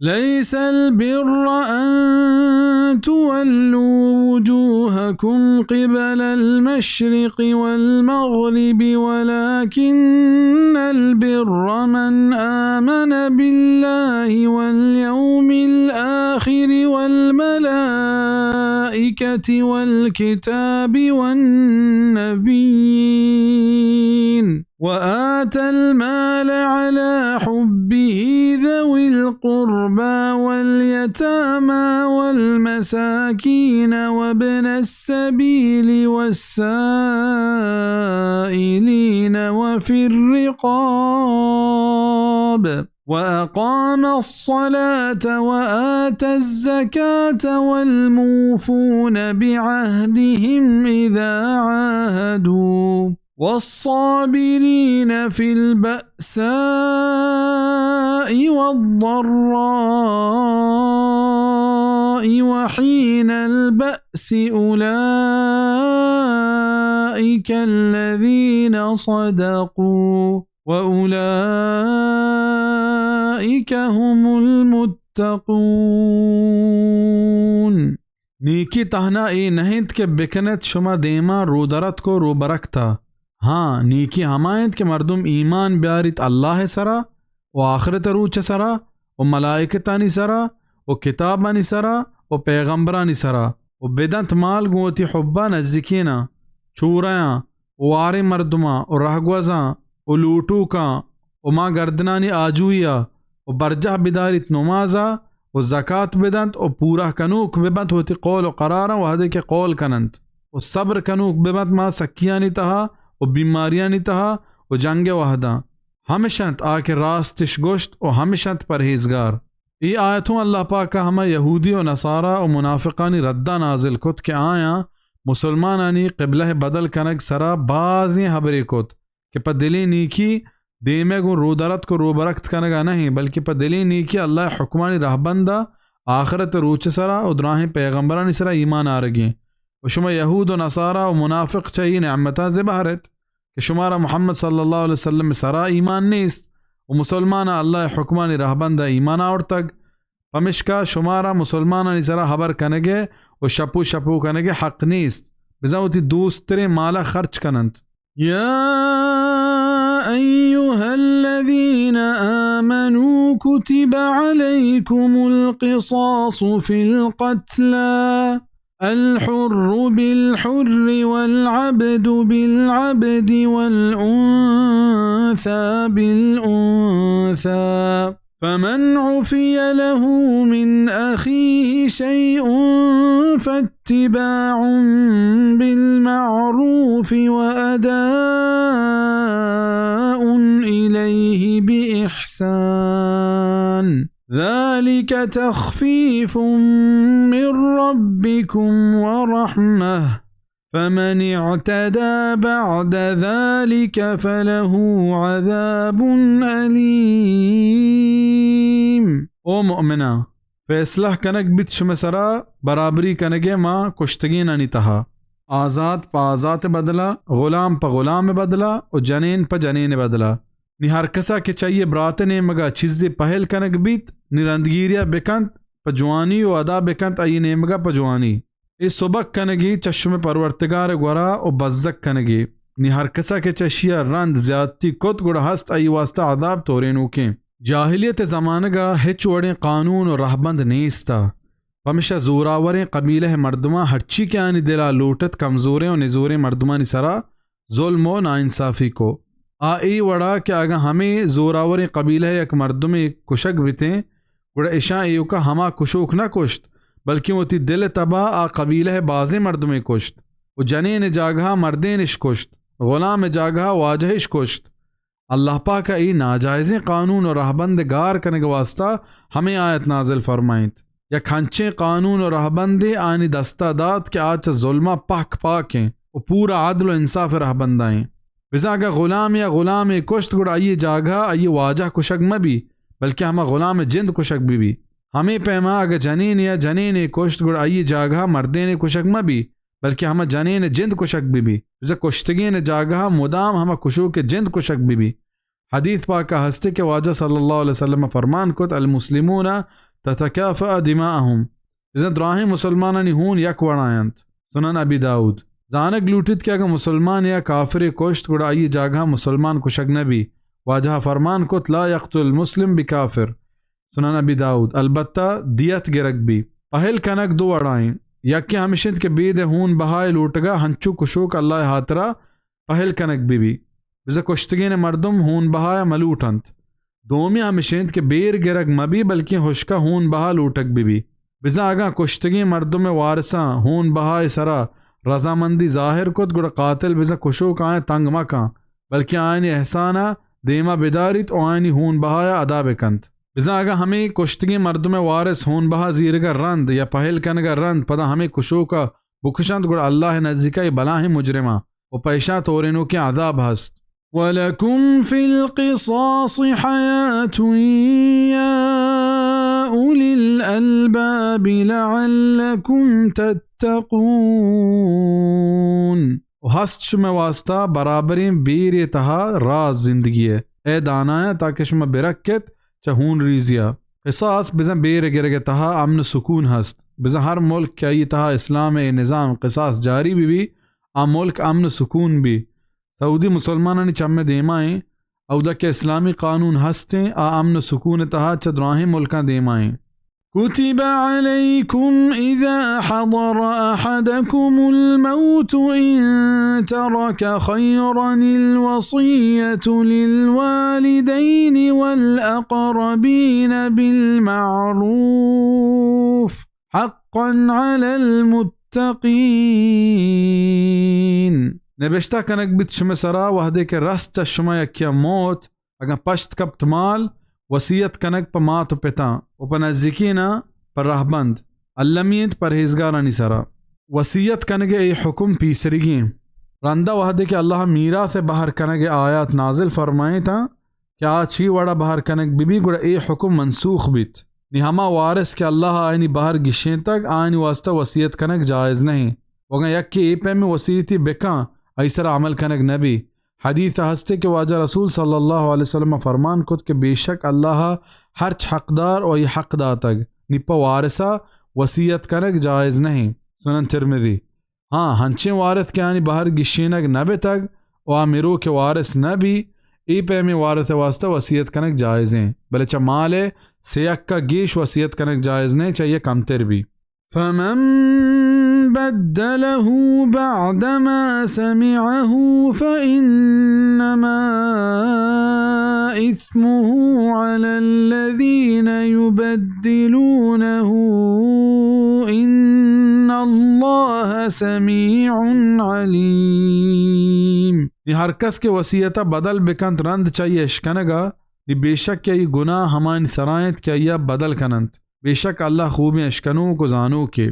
ليس البر أن تولوا وجوهكم قبل المشرق والمغرب ولكن البر من آمن بالله واليوم الآخر والملائكة والكتاب والنبيين وآتى المال على حبه ذوي القربى واليتامى والمساكين وابن السبيل والسائلين وفي الرقاب وأقام الصلاة وآتى الزكاة والموفون بعهدهم إذا عاهدوا والصابرين في البأساء والضراء وحين البأس أولئك الذين صدقوا وأولئك هم المتقون. نیکی تہنا اے نہ انت کہ بکن ات شما دیما رودرتک و روبرکتا۔ ہاں، نیکی ہما انت کہ مردم ایمان بیاریت اللہ ء سرا و آخرت ء روچ ء سرا و ملائکتانی سرا و کتابانی سرا و پیغمبرانی سرا و بدنت مال گوں وتی حبا نزیکیناں، چورایاں، و واریں مردماں و رہگوزاں و لوٹوکاں و ماں گردنانی آجوئی ء و برجاہ بداریت نماز ء و زکات بدنت و پورہ کنوک ببنت وتی قول و قراراں وہدے کہ قول کننت و صبر کنوک ببنت ماں سکیانی تہا و بیماریانی تہا و جنگ ء وہداں۔ ہمش انت آ کہ راستش گوشت و ہمش انت پرہیزگار۔ اے آیتوں اللہ پاک ء ہما یہودی و نصارا و منافقانی ردا نازل کت کہ آیاں مسلمانانی قبلہ بدل کنگ سرا بازیں ہبرے کت کہ پہ دلیں نیکی دیمے گوں رودرتک و روبرکت کنگا نہ ایں، بلکہ پہ دلیں نیکی اللہ ء حکمانی رہبندا آخرت ء روچ ء سرا و دراہیں پیغمبرانی سرا ایمان آرگیں۔ و شما یہود و نصارا و منافق چہ اے نعمتاں زبہر ات کہ شمارا محمد صلی اللہ علیہ وسلم ء سرا ایمان نیست و مسلماناں اللہ ء حکمانی رہبند ء ایمان آورتگ، پمشکا شمارا مسلمانانی سرا ہبر کنگ ء و شپو شپو کنگ ء حق نیست، بزاں وتی دوستریں مال ء خرچ کن انت۔ يا أيها الذين آمنوا كتب عليكم القصاص في القتلى الحر بالحر والعبد بالعبد والأنثى بالأنثى، فمن عفي له من أخيه شيء فاتباع بالمعروف وأداء إليه بإحسان، ذلك تخفيف من ربكم ورحمة، فمن اعتدى بعد ذلك فله عذاب أليم۔ او مؤمناں! فیصلہ کنگ بیت شمئے سرا برابری کنگ ء ماں کشتگینانی تہا، آزات پہ آزات ء بدلا، غلام پہ غلام ء بدلا و جنین پہ جنین ء بدلا۔ نی ہر کسا کہ چہ آئی ء برات ء نیمگا چیزے پہل کنگ بیت، نی رندگیریا بکنت پہ جوانی و ادا بکنت آئی ء نیمگا پہ جوانی۔ اے سبک کنگی چہ شمئے پرورتگار ء گورا و بزگ کنگی۔ نی ہر کسا کہ چہ اشیا رند زیادتی کت گڑا ہست آئی واسطہ عذاب تورینوکیں۔ جاہلیت ء زمانگا ہچ وڑیں قانون و رہبند نیستا۔ پمشا زوراوریں قبیلہ ء مردماں ہرچی کہ آنی دلا لوٹت کمزوریں و نزوریں مردمانی سرا ظلم و ناانصافی کو۔ آ اے وڑا کہ اگاں ہمے زوراوریں قبیلہ ء یک مردمے کشگ بیتیں، گڑا اشاں ایوکا ہما کشوک نہ کشت، بلکیں وتی دل ء تبا آ قبیلہ ء بازیں مردمے کشت و جنین ء جاگہا مردینش کشت، غلام ء جاگہا واجہش کشت۔ اللہ پاک ء اے ناجائزیں قانون و رہبند ء گار کنگ ء واسطہ ہمے آیت نازل فرمائینت۔ یک ہنچیں قانون و رہبندے آنی دستا دات کہ آ چہ ظلما پہک پاک ایں و پورا عدل و انصاف ء رہبندا ایں۔ بزاں اگاں غلامے ء غلامے کشت گڑا آئی ء جاگہا آئی ء واجہ کشگ مہ بی، بلکیں ہما غلام ء جند کشگ بہ بی۔ ہمے پیما اگاں جنینے ء جنینے کشت گڑا آئی ء جاگہا مردینے کشگ مہ بی، بلکیں ہما جنین ء جند کشگ بہ بی۔ بزاں کشتگین ء جاگہا مدام ہما کشوک ء جند کشگ بہ بی۔ حدیث پاک ء ہستے کہ واجہ صلی اللہ علیہ وسلم ء فرمان کت، المسلمون تتکافأ دماءہم، بزاں دراہیں مسلمانانی ہون یک وڑا انت۔ سنن ابی داؤد۔ زانگ لوٹیت کہ اگاں مسلمانے یا کافرے کشت، گڑا آئی جاگہا مسلمان کشگ نہ بی۔ واجہا فرمان کت، لا یقتل المسلم بکافر۔ سنن ابی داؤد۔ البتہ دیت گرگ بی۔ پہل کنگ دو وڑا ایں۔ یکے ہمش انت کہ بید ہون بہائے لوٹگا ہنچو کشوک اللہ ہاترا پہل کنگ بہ بی، بزاں کشتگین مردم ہون بہایا مہ لوٹنت۔ دومی ہمش انت کہ بیر گرگ مہ بی، بلکیں ہشکا ہون بہا لوٹگ بہ بی۔ بزاں اگاں کشتگین مردم وارثاں ہون بہائے سرا رضامندی ظاہر کت، گڑا قاتل بزاں کشوک آیاں تنگ مہ کن، بلکیں آیانی احسانا دیما بداریت و آیانی ہون بہایا ادا بکنت۔ بزاں اگاں ہمے کشتگین مردم وارث ہون بہا زیرگا رند یا پہل کنگا رند، پدا ہمے کشوکا بکشنت، گڑا اللہ نزیکا اے بلاہیں مجرماں و پہ اشاں تورینوکیں عذاب ہست۔ ولکم فی القصاص حیاة یا اولی الالباب لعلکم تتقون۔ و ہست شمئے واسطہ برابریں بیرے تہا راز زندگی ء، اے دانایاں، تاکہ شما برکت چہ ہون ریزیا۔ قصاص بزاں بیر گرگ ء تہا امن و سکون ہست۔ بزاں ہر ملک کہ آئی تہا اسلام ء اے نظام قصاص جاری بہ بی، آ ملک امن و سکون بی۔ سعودی مسلمانانی چم ء دیما ایں، اودا کہ اسلامی قانون ہستیں، آ امن و سکون ء تہا چہ دراہیں ملکاں دیما ایں۔ كتب عليكم إذا حضر أحدكم الموت إن ترك خيرا الوصية للوالدين والأقربين بالمعروف حقا على المتقين۔ نبشتہ کنگ بیت شمئے سرا، وہدے کہ رست چہ شما یکیا موت، اگاں پشت کپت مال، وصیت کنگ پہ مات و پتاں و پہ نزیکیناں، پہ رہبند، المی انت پرہیزگارانی سرا۔ وصیت کنگ ء اے حکم پیسریگیں۔ رندا وہدے کہ اللہ میراث ء بہر کنگ ء آیات نازل فرمائینتاں کہ آ چی وڑا بہر کنگ بہ بی، گڑا اے حکم منسوخ بیت۔ نی ہما وارث کہ اللہ آیانی بہر گشینتگ، آیانی واسطہ وصیت کنگ جائز نہیں۔ و اگاں یکے اے پیمیں وصیتی بکاں، آئی سرا عمل کنگ نہ بی۔ حدیث ہستے کہ واجہ رسول صلی اللہ علیہ وسلم فرمان کت کہ بے شک اللہ ہرچ حقدار و آئی حق داتگ، نی پہ وارثا وصیت کنگ جائز نہیں۔ سنن ترمذی۔ ہاں، ہنچیں وارث کہ آنی بہر گشینگ نہ بتگ و آ مروک وارث نہ بی، اے پیمیں وارث واسطہ وصیت کنگ جائزیں، بلے چہ مال سیکا گیش وصیت کنگ جائز نہیں، چہ یہ کمتر بی۔ فمن بدله بعدما سمعه فإنما إثمه على الذين يبدلونه إن الله سميع عليم۔ نی ہر کس کہ وصیتا بدل بکنت رند چہ آئی اشکنگا، نی بے شک کہ آئی گناہ ہمانی سرا انت کہ آئیا بدل کننت۔ بے شک اللہ خوبیں اشکنوک و زانوکے۔